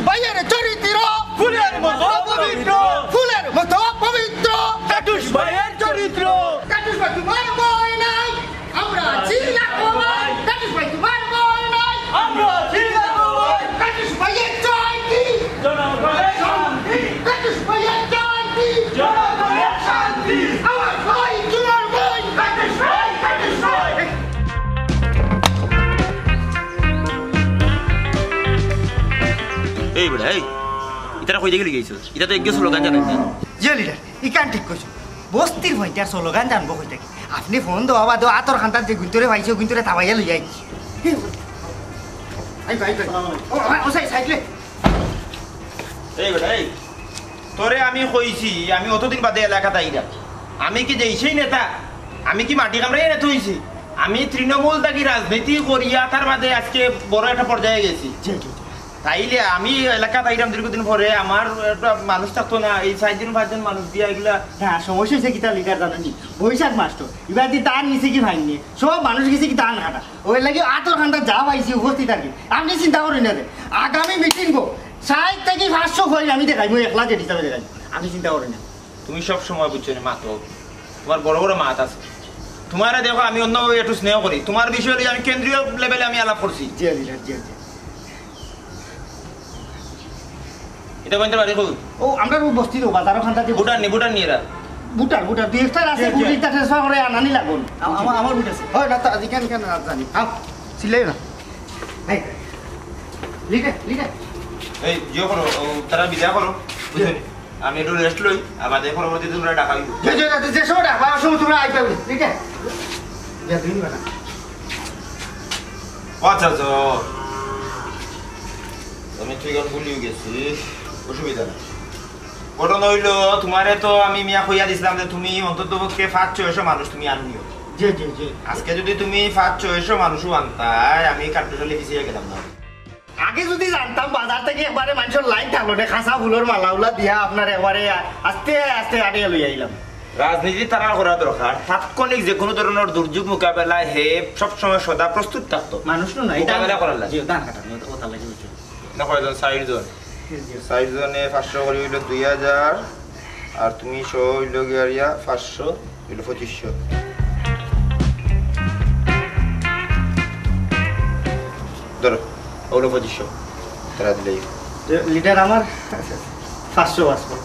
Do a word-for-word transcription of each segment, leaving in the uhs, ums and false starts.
ভাইয়ের চরিত্র ফুলের মতো পবিত্র। ফুলের মতো পবিত্র। কাটুস ভাইয়ের চরিত্র। কাটুস ভাই তোমার ভয় নাই, আমরা আছি লাখো ভাই। কাটুস ভাই তোমার ভয় নাই, আমরা আছি লাখো ভাই। কাটুস ভাইয়ের জয় কি? জনগণের শান্তি। কাটুস ভাইয়ের জয় কি? জনগণের শান্তি। আমার ভাই তোমার ভাই। কাটুস ভাই, কাটুস ভাই। এই বেটা, এই, ইতারা কই থাকি লইয়া আইছস? ইতা তো একগু স্লোগান জানাই না। জি লিডার, ইখান ঠিক কইছো। বস্তির পয়েন্টে আর স্লোগান জানবো কই থাকি? আপনে ফোন দেওয়া বাদে আতর খান্তার যে গুইন্তরে পাইছি, গুইন্তরে তাবাইয়া লইয়া আইছি। আই ভাই, ভাই। ও, ও, ও, সাই-, সাইকেলে। এই বেটা, এই। তোরে আমি কইছি, আমি অতদিন বাদে এলাকাত আইরাম। আমি কি দেশি নেতা? আমি কি মাটি কামড়াইয়া নেতা অইছি? আমি তৃণমূল থাকি রাজনীতি করিয়া তার বাদে আজকে বড় একটা পর্যায়ে গেছি। জি, জি, জি। তাইলে আমি এলাকাত আইরাম দীর্ঘদিন পরে, আমার একটা মানুষ থাকতো না, এই চাইরজন পাঁচজন মানুষ দিয়া এগুলা। না, সমস্যা অইছে কিতা লিডার জানো নি? বৈশাখ মাস তো, ইবার দি ধান নিছে কি পাইন নি? সব মানুষ গেছে কি ধান কাটা। ওই লাগি আতর খান্তার যা পাইছি উপস্থিত আর কি। আপনে চিন্তা করইন না যে আগামী মিটিং গো, ষাইট থাকি পাঁচশো কইন আমি দেখাইমু, একলা যে হিসাবে দেখাইমু। আপনে চিন্তা করইন না। তুমি সব সময় বুঝছো নি মাতো, তোমার বড় বড় মাত আছে। তোমারে দেখো, আমি অন্যভাবে একটু স্নেহ করি। তোমার বিষয় লইয়া আমি কেন্দ্রীয় লেভেলে আমি আলাপ করছি। জি, জি, জি, জি। ইতা কইন তোর বাড়ি কই? ও, আমরার ও বস্তি তো, বাজারো খান্তা দি। ভুটার নি, ভুটার নি এরা? ভুটার, ভুটার। দুই একটা আছে, জি, জি। ভুটার, ইটা ট্রান্সফার করে আনানি লাগবো। আ-, আমা-, আমার ভুট আছে। হয় না, তা যেখান কেন না জানি। আও, চিল্লাইও না। এই, লিডার, লিডার। এই, জিও করো, ও, তারা বিদায় করো। বুঝছো নি? আমি একটু রেস্ট লই, আবার দেখো পরবর্তীতে তোমরা ডাকা অইবো। যে, যে, যে, যে সময় ডাকবা, ওই সময় তোমরা আইবা, ঠিক আছে? যা, তুমি বেটা। ও আচ্ছা, আচ্ছা, ও। আমি ঠিক আছে, ভুলিও গেছি, অসুবিধা নাই। ঘটনা অইলো, তোমারে তো আমি মিয়া কইয়া দিছিলাম যে তুমি অন্তত পক্ষে পাঁচ ছয়শো মানুষ তুমি আনিও। জি, জি, জি। আজকে যদি তুমি পাঁচ ছয়শো মানুষও আনতায়, আমি কাট্টুশালি পিছিয়ে গেলাম না। আগে যদি জানতাম, বাজার থাকি একবারে মানষর লাইন থাকলো নে, খাসা ফুলর মালা উলা দিয়া আপনার একবারে আস্তে আস্তে আনিয়া লই আইলাম। রাজনীতি তারা করা দরকার, তাৎক্ষণিক যে কোনো ধরনের দুর্যোগ মোকাবেলায় হে সবসময় সদা প্রস্তুত থাকতো। মানুষ নু নাই, মোকাবেলা করার লাগি। জি, ধান কাটার লাগি, ওটার লাগি বুঝছো। না, কয়জন? চাইরজন। জি, জি। চাইরজনে পাঁচশো করি অইলো দুই হাজার, আর তুমি সহ অইলো গিয়া পাঁচশো, অইলো পঁচিশশো। ধরো, অইলো পঁচিশশো। তারা দিলেই। লিডার আমার পাঁচশো পাঁচশো।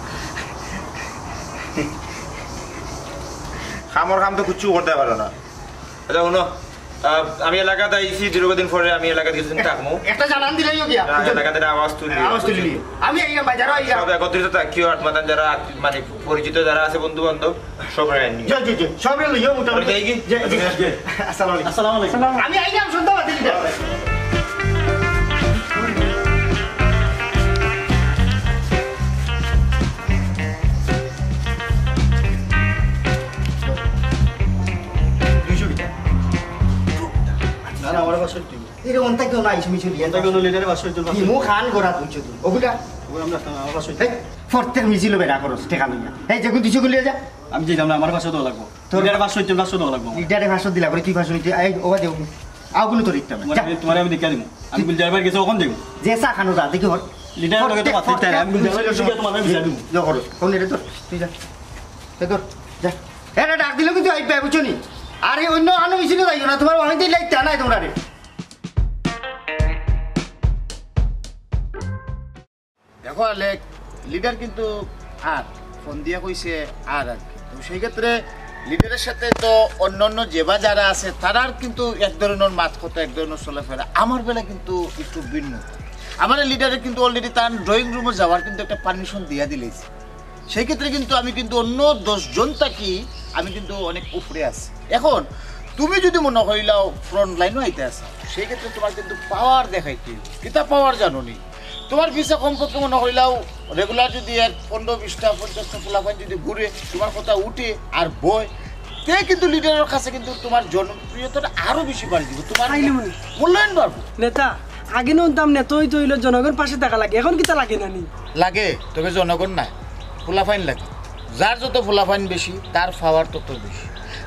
কামর কাম তো কিচ্ছু করতে পারো না। আচ্ছা, হুনো, আহ, আমি এলাকাত আইছি, দীর্ঘদিন পরে আমি এলাকাত কিছুদিন থাকমু। একটা জানান দিলেই হোক গিয়া। না, এলাকাত একটা আওয়াজ তুলি। আওয়াজ তুলি। আমি আইলাম, বাজারও আইলাম। সব একত্রিত থাকিও, আত্মাতান যারা আত-, মানে পরিচিত যারা আছে, বন্ধু বান্ধব, সব আইনি। জি, জি, জি, সব লইও মোটামুটি। আমি যাই কি? জি, জি। জি। আসসালামু আলাইকুম। আসসালামু আলাইকুম। আমি আইলাম সন্ধ্যাবাদে লিডার। দুইশো কিতা? না, না, আমার পাঁচশো তুই। এরে, অন্তা কেউ নাই, তুমি চলি। অন্তা কেউ লিডারে পাঁচশো জন। দিমু খান করা দুইশো দিন। ওগুলা? ওগুলা আমরা আসতাম, আমার পাঁচশো। এই, প্রত্যেক মিছিল বেড়া করস, টেকা লইয়া। এই, যেগুন দুইশো গুলিয়া যা। আমি যাইতাম না, আমার পাঁচশো দেওয়া লাগবো। তোর লিডারে পাঁচশো, তোর পাঁচশো দেওয়া লাগবো। লিডারে পাঁচশো দিলা করে, তুই পাঁচশো নিতে। এই, ওবা দেও। আও কোনো তোর ইচ্ছা নাই। যা। তোমারে, তোমারে আমি দেখিয়া দিমু। আমি গুলজার ভাইয়ের গেছে কখন দিমু? যে চা খানো যা, দেখি হর। লিডারের লগে তো কথা হইতে নাই, আমি গুলজার ভাইয়ের গেছে তোমার আমি বিচার দিমু। যা করো। কোন লিডার তোর? তুই যা। যা তোর। যা। এরে ডাক দিলে কিন্তু আইবে, বুঝছো নি? আর এই অন্য আনো মিছিলে যাইও না, তোমার অনেক দিন লাগতে নাই তোমরা রে। দেখো আলেক, লিডার কিন্তু আর ফোন দিয়া কইছে আর আর কি। তো সেই ক্ষেত্রে লিডারের সাথে তো অন্যান্য যেবা যারা আছে, তারার কিন্তু এক ধরনের মাত কথা, এক ধরনের চলাফেরা। আমার বেলা কিন্তু একটু ভিন্ন। আমার লিডারে কিন্তু অলরেডি তার ড্রয়িং রুমে যাওয়ার কিন্তু একটা পারমিশন দিয়া দিলেইছে। সেই ক্ষেত্রে কিন্তু আমি কিন্তু অন্য দশ জন থাকি, আমি কিন্তু অনেক উপরে আছি। এখন তুমি যদি মনে করিলাও ফ্রন্ট লাইনও আইতে আছো, সেই ক্ষেত্রে তোমার কিন্তু পাওয়ার দেখাইতে হইব। কিতা পাওয়ার জানো নি? তোমার পিছে কমপক্ষে মনে করিলাও রেগুলার যদি এক পনেরো, বিশটা, পঞ্চাশটা পোলাপান যদি ঘুরে, তোমার কথা উঠে আর বয়, তে কিন্তু লিডারের কাছে কিন্তু তোমার জনপ্রিয়তাটা আরো বেশি বাড়ি দিব, তোমার পাইলে মনে মূল্যায়ন বাড়বো। নেতা, আগে নুনতাম নেতা হইতে হইলে জনগণ পাশে থাকা লাগে, এখন কিতা লাগে না নি? লাগে, তবে জনগণ নাই, পোলাপাইন লাগে। যার যত পোলাপাইন বেশি, তার পাওয়ার তত বেশি।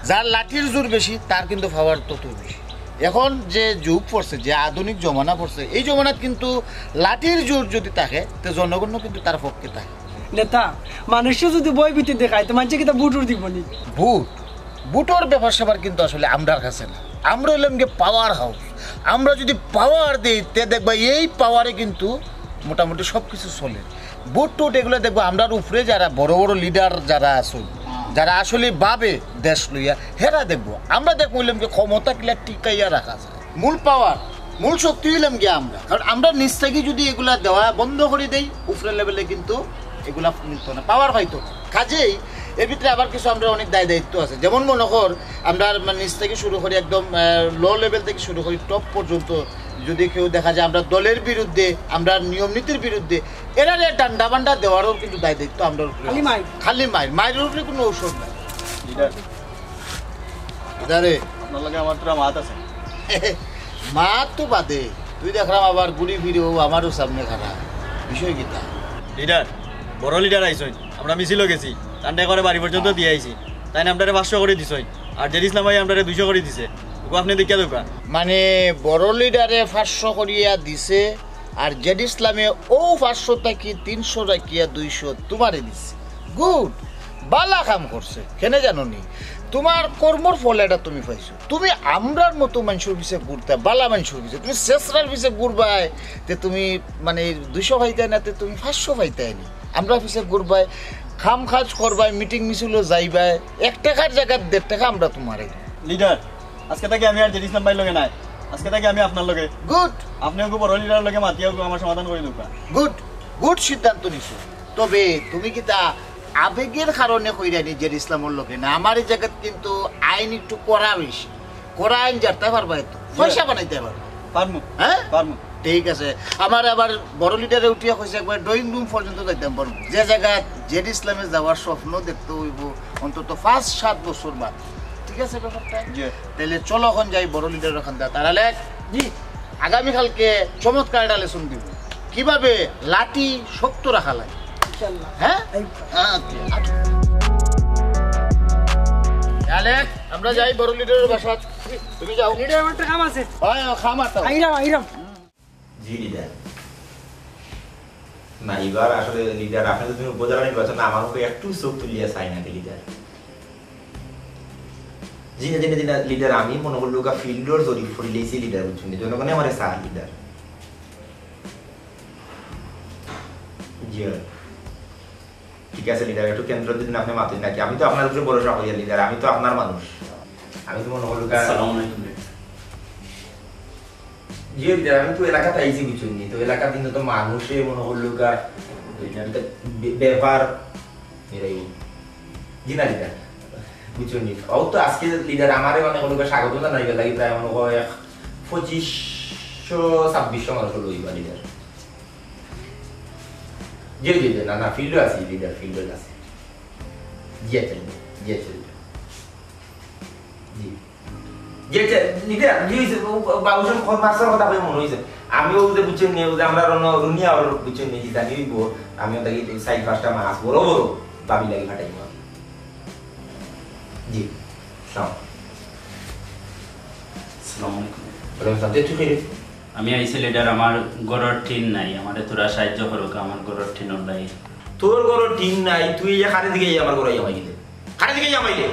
যার লাঠির জোর বেশি, তার কিন্তু পাওয়ার তত বেশি। এখন যে যুগ পড়ছে, যে আধুনিক জমানা পড়ছে, এই জমানাত কিন্তু লাঠির জোর যদি থাকে, তে জনগণও কিন্তু তার পক্ষে থাকে। নেতা, মানুষে যদি ভয় ভীতি দেখায়, তো মানুষে কিতা ভোট উঠ দিব নি? ভোট, ভোটর ব্যাপার স্যাপার কিন্তু আসলে আমরার কাছে না। আমরা হইলাম গিয়ে পাওয়ার হাউস। আমরা যদি পাওয়ার দেই, তে দেখবা এই পাওয়ারে কিন্তু মোটামুটি সব কিছু চলে। ভোট টোট এগুলা দেখবা, আমরার উপরে যারা বড় বড় লিডার যারা আছইন, যারা আসলে ভাবে দেশ লইয়া, হেরা দেখবো। আমরা দেখবো হইলাম যে ক্ষমতা কিলা টিকাইয়া রাখা যায়। মূল পাওয়ার, মূল শক্তি হইলাম গিয়া আমরা, কারণ আমরা নিচ থাকি যদি এগুলা দেওয়া বন্ধ করি দেই, উপরের লেভেলে কিন্তু এগুলা মিলতো না, পাওয়ার পাইতো না। কাজেই এর ভিতরে আবার কিছু আমরা অনেক দায় দায়িত্ব আছে, যেমন মনে কর আমরা মানে নিচ থাকি শুরু করি, একদম লো লেভেল থাকি শুরু করি টপ পর্যন্ত। যদি কেউ দেখা যায় আমরা দলের বিরুদ্ধে, আমরা নিয়ম নীতির বিরুদ্ধে, এরারে ডান্ডা বান্ডা দেওয়ারও কিন্তু দায় দায়িত্ব আমরার উপরে খালি আছে। মাইর। খালি মাইর, মাইরের উপরে কোনো ঔষধ নাই। লিডার, লিডারে। আপনার লগে আমার তোরা মাত আছে। মাত তো বাদে, তুই দেখলাম আবার ঘুরি ফিরে ও আমারও সামনে খাড়া। বিষয় কিতা? লিডার, বড় লিডার আইছইন, আমরা মিছিলও গেছি, তানরে করে বাড়ি পর্যন্ত দিয়া আইছি। তাইন আমরারে পাঁচশো করি দিছইন, আর জেড ইসলাম ভাই আমরারে দুইশো করি দিছে। ওগু আপনে দেখিয়া দেউক্কা। মানে, বড় লিডারে পাঁচশো করিয়া দিছে, আর জেড ইসলামে ও পাঁচশো থাকি তিনশো রাখিয়া দুইশো তুমারে দিছে। গুড, বালা কাম করছে। কেনে জানো নি? তুমার কর্মর ফল এটা তুমি পাইছো। তুমি আমরার মতো মানষর পিছে ঘুরতা, বালা মানষর পিছে। তুমি শেষরার পিছে ঘুরবায়, তে তুমি মানে দুইশো পাইতায় না, তে তুমি পাঁচশো পাইতায় নি। আমরার পিছে ঘুরবায়, কাম কাজ করবায়, মিটিং মিছিলও যাইবায়, এক টেকার জাগাত দেড় টেকা আমরা তুমারে দিমু। লিডার, আজকে থাকি আমি আর জেড ইসলাম ভাইর লগে নাই, আজকে থাকি আমি আপনার লগে। গুড। আপনে ওগু বড় লিডারর লগে মাতিয়া ওগু আমার সমাধান করি দেউক্কা। গুড, গুড সিদ্ধান্ত নিছো। তবে তুমি কিতা আবেগের কারণে কইরায় নি জেড ইসলামর লগে না? আমার এই জাগাত কিন্তু আইন একটু কড়া বেশি। কড়া আইন জারতায় পারবায় তো, পয়সা বানাইতায় পারবায়। পারমু। হ্যাঁ? পারমু। ঠিক আছে। আমার আবার বড় লিডারে উঠিয়া কইছে একবার ড্রয়িং রুম পর্যন্ত যাইতাম পারমু। যে জাগাত জেড ইসলামে যাওয়ার স্বপ্ন দেখতে হইব অন্তত পাঁচ সাত বছর বাদ। ঠিক আছে ব্যাপারটা? জি। তাইলে চলো অখন যাই বড় লিডারর কান্দাত। আর আলেক, জি। আগামীকালকে চমৎকার একটা লেসন দিব, কিভাবে লাঠি শক্ত রাখা লাগে। ইনশাআল্লাহ। হ্যাঁ? এই আচ্ছা, আচ্ছা। আলেক, আমরা যাই বড় লিডারর বাসাত। তুমি যাও। লিডার, আমার একটা কাম আছে। হয়, হয়, কাম আছে। আইরাম, আইরাম। জি লিডার। না, এবার আসলে লিডার, আপনে তো তুমি উপজেলা নির্বাচন, আমার মুখে একটু চোখ তুলিয়া চাই না লিডার। জি না, জি না, জি না, লিডার, আমি মনে করলু গা ফিল্ডর জরিপ করিলাইছি লিডার, বুঝছইন নি? জনগণে আমারে চায় লিডার। জি। ঠিক আছে লিডার, একটু কেন্দ্র যদি আপনে মাতইন নাকি? আমি তো আপনার উপরে ভরসা করি লিডার, আমি তো আপনার মানুষ। আমি তো মনে করলু গা আসসালামু আলাইকুম লিডার। জি লিডার, আমি তো এলাকাত আইছি, বুঝছইন নি? তো এলাকাত কিন্তু তো মানুষে মনে করলু গা লিডার। বে-, ব্যাপার এরাই। জি না লিডার, বুঝছইন নি? ও তো আজকে লিডার আমারে মনে করলু গা স্বাগত জানাইবার লাগি প্রায় মনে হয় এক পঁচিশশো ছাব্বিশশো মানুষ অইবো লিডার। জি, জি, জি, না, না, ফিল্ডো আছি লিডার, ফিল্ডো আছি। জি আচ্ছা, জি আচ্ছা লিডার। জি। জি আচ্ছা লিডার, জি অইছে, ও, ও, বাবুসন খ-, মাছর কথা কই মনে অইছে। আমি ও যে বুঝছইন নি, ও যে আমরা রন-, রুনিয়া ওর বুঝছইন নি, কি জানি অইবো, আমি ওটাকে চাইর পাঁচটা মাছ বড় বড় ভাবি লাগি ফাটাইবো। জি, সালাম। আসসালামু আলাইকুম। ওয়ালাইকুম আসসালাম। তে তুই কই রে? আমি আইছি লিডার, আমার ঘরর টিন নাই, আমারে তোরা সাহায্য করউক্কা, আমার ঘরর টিনর লাগি। তোর ঘরর টিন নাই, তুই ইয়া কারে দিকে আমার ঘরো ইয়া মাইলে? কারে দিকে ইয়া মাইলে?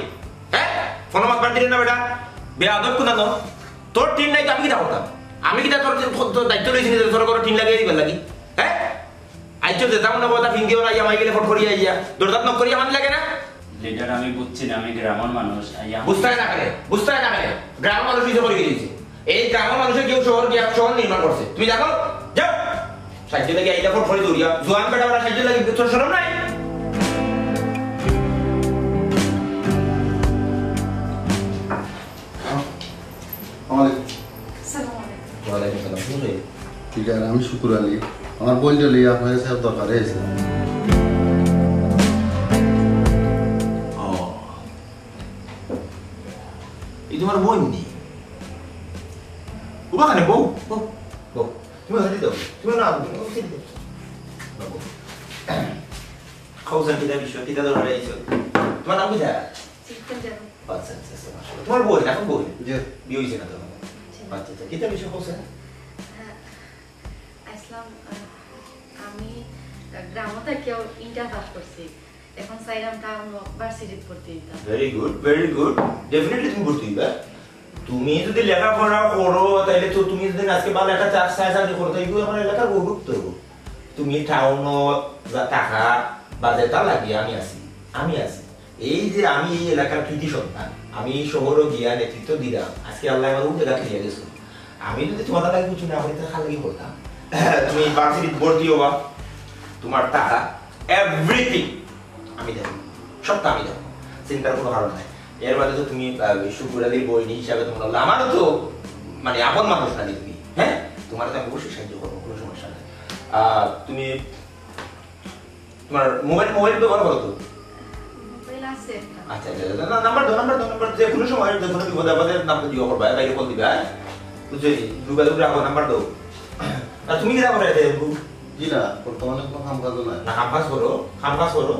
হ্যাঁ? ফোনো মাতবার দিলে না বেটা? বেয়াদব কুনানো। তোর টিন নাই তো আমি কিতা করতাম? আমি কিতা তোর, তোর, তোর দায়িত্ব লইছি নি যে তোর ঘরো টিন লাগাই দিবার লাগি? হ্যাঁ? আইছো যে যাও না কথা ফিঙ্গিও না, ইয়া মাইলে ফট করিয়া ইয়া। দরজাত knock করিয়া মানি লাগে না? লিডার, আমি বুঝছি না, আমি গ্রামর মানুষ, আইয়া বুঝতায় না কেনে? বুঝতায় না কেনে? গ্রামর মানুষ অইছো করি গেছে। এই গ্রামর মানুষে কেউ শহর গিয়া শহর নির্মাণ করছে। তুমি জানো? যাও। সাহায্য লাগি আইলা ফট করি দৌড়িয়া। জোয়ান বেটা বেটা সাহায্য লাগি, তোর শরম নাই? আসসালামু আলাইকুম। ওয়ালাইকুম সালাম। তুমি কে? ঠিক আছে, আমি শুকুর আলী। আমার বোনটা লইয়া আপনার কাছে দরকারে আইছি। ও। এই তোমার বোন নি? উবা কেনে বউ? বউ, বউ। তুমি হাতে দাও। তুমি না, তুমি হাতে দাও। বাবু। খাও স্যার, কিতা বিষয়, কিতা দরকারে আইছো? তোমার নাম কিতা? চিত্তন জানো। আচ্ছা, আচ্ছা, আচ্ছা, মাশাআল্লাহ। তোমার বোন, এখন বোন? জি। বিয়ে হইছে না তো? জি। আচ্ছা, আচ্ছা, কিতা বিষয় কও? আইসলাম। আমি গ্রামও থাকিয়াও ইন্টার পাস করছি। এখন চাইরাম টাউন ভার্সিটিত ভর্তি হইতাম। Very good, very good. Definitely তুমি ভর্তি হইবা। তুমি যদি লেখাপড়া করো, তাইলে তো তুমি যদি আজকে ভালো একটা চাকরি চাকরি করো, তাই আমার এলাকার গৌরব তো। তুমি টাউনও যা টাকা বা যেটা লাগে, আমি আছি, আমি আছি। এই যে আমি এই এলাকার কৃতি সন্তান, আমি এই শহরও গিয়া নেতৃত্ব দিলাম, আজকে আল্লাহ আমার উপরে তুলিয়া গেছো। আমি যদি তোমার লাগে কিছু না করি, তাহলে খালি করতাম। তুমি ভার্সিটিত ভর্তি হবা, তোমার টাকা, এভরিথিং আমি দেব, সবটা আমি দেব, চিন্তার কোনো কারণ নাই। এর বাদে তো তুমি আহ, শুকুর আলীর বইনি হিসাবে তোমার হলো, আমারও তো মানে আপন মানুষ নানি তুমি, হ্যাঁ? তোমার তো আমি অবশ্যই সাহায্য করবো, কোনো সমস্যা নাই। আহ, তুমি তোমার মোবাইল মোবাইল ব্যবহার করো তো? মোবাইল আছে একটা। আচ্ছা, আচ্ছা, আচ্ছা, না, নাম্বার দাও, নাম্বার দাও, নাম্বার, যে কোনো সময় যে কোনো বিপদ আপদে নাম্বার দিয়ে করবা, বাইরে কল দিবা, হ্যাঁ? বুঝছো নি? যোগাযোগ রাখো, নাম্বার দাও। আর তুমি কিতা করো এতে? জি না, বর্তমানে কোনো কাম কাজও নাই। না, কাম কাজ করো, কাম কাজ করো,